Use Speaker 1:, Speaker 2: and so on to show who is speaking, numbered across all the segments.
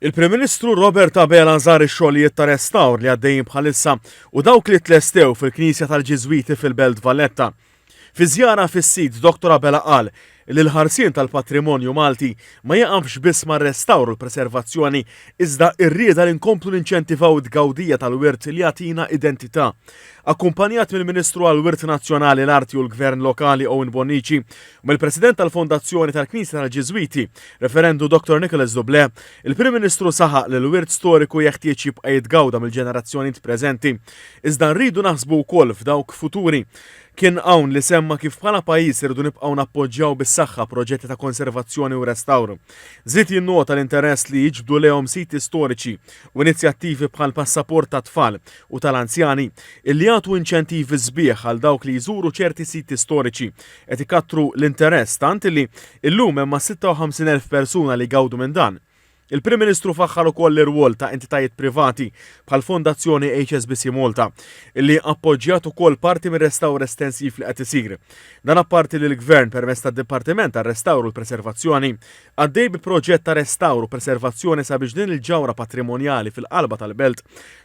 Speaker 1: Il-Prim Ministru Robert Abela żar ix-xogħlijiet ta' restawr li għaddejjin bħalissa u dawk li tlestew fil-Knisja tal-Ġiżwiti fil-Belt Valletta. Fi żjara fis-sit Dottor Abela qal li l-ħarsien tal-patrimonju Malti ma jieqafx biss mar-restawr u l-preservazzjoni iżda r-rieda li nkomplu ninċentivaw it-tgawdija tal-wirt li jagħtina identità. Akkumpanjat mill-Ministru għall-Wirt Nazzjonali, l-Arti u l-Gvern Lokali Owen Bonnici u mill-President tal-Fondazzjoni tal-Knisja tal-Ġiżwiti, Reverendu Dottor Nicholas Dublé, il-Prim Ministru saħaq li l-wirt storiku jeħtieġ jibqa' jitgawda mill-ġenerazzjonijiet preżenti, iżda rridu naħsbu wkoll f'dawk futuri. Kien hawn li semma kif bħala pajjiż irridu nibqgħu nappoġġjaw bis-saħħa proġetti ta' konservazzjoni u restawr. Żied jinnota l-interess li jiġbdu lejhom siti storiċi u inizjattivi bħall-passaport tat-tfal u tal-anzjani illi jagħtu inċentivi sbieħ għal dawk li jżuru ċerti siti storiċi qed ikattru l-interess tant illi illum hemm mas-56,000 persuna li jgawdu minn dan. Il-Prim Ministru faħħar ukoll l-irwol ta' entitajiet privati bħall-Fondazzjoni HSBC Malta illi appoġġjat ukoll parti mir-restawr estensiv li qed isir. Dan apparti li l-Gvern permezz tad-Dipartiment għar-Restawr u l-Preservazzjoni għaddej bi proġett ta' restawr u preservazzjoni sabiex din il-ġawhra patrimonjali fil-qalba tal-belt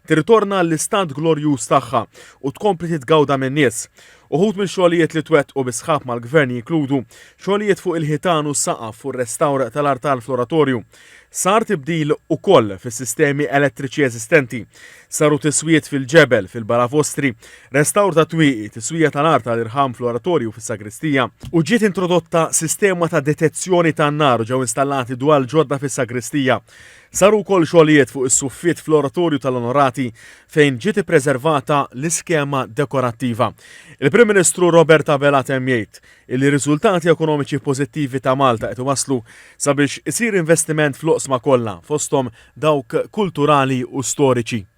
Speaker 1: tirritorna għall-istat glorjuż tagħha u tkompli titgawda min-nies. Uħud mix-xogħlijiet li twettqu bi sħab mal-Gvern jinkludu xogħlijiet fuq il-ħitan u s-saqaf u r-restawr tal-artal fl-oratorju. Sar tibdil ukoll fis-sistemi elettriċi eżistenti. Saru tiswijiet fil-ġebel, fil-balavostri, restawr ta' twieqi, tiswija tal-art tal-irħam fl-oratorju u fis-sagristija, u ġiet introdotta sistema ta' detezzjoni tan-nar u ġew installati dwal ġodda fis-sagristija. Saru wkoll xogħlijiet fuq is-suffitt fl-Oratorju tal-Onorati fejn ġiet ippreservata l-iskema dekorattiva. Il-Prim Ministru Robert Abela temm jgħid illi riżultati ekonomiċi pożittivi ta' Malta qed iwasslu sabiex isir investiment fl-oqsma kollha fosthom dawk kulturali u storiċi.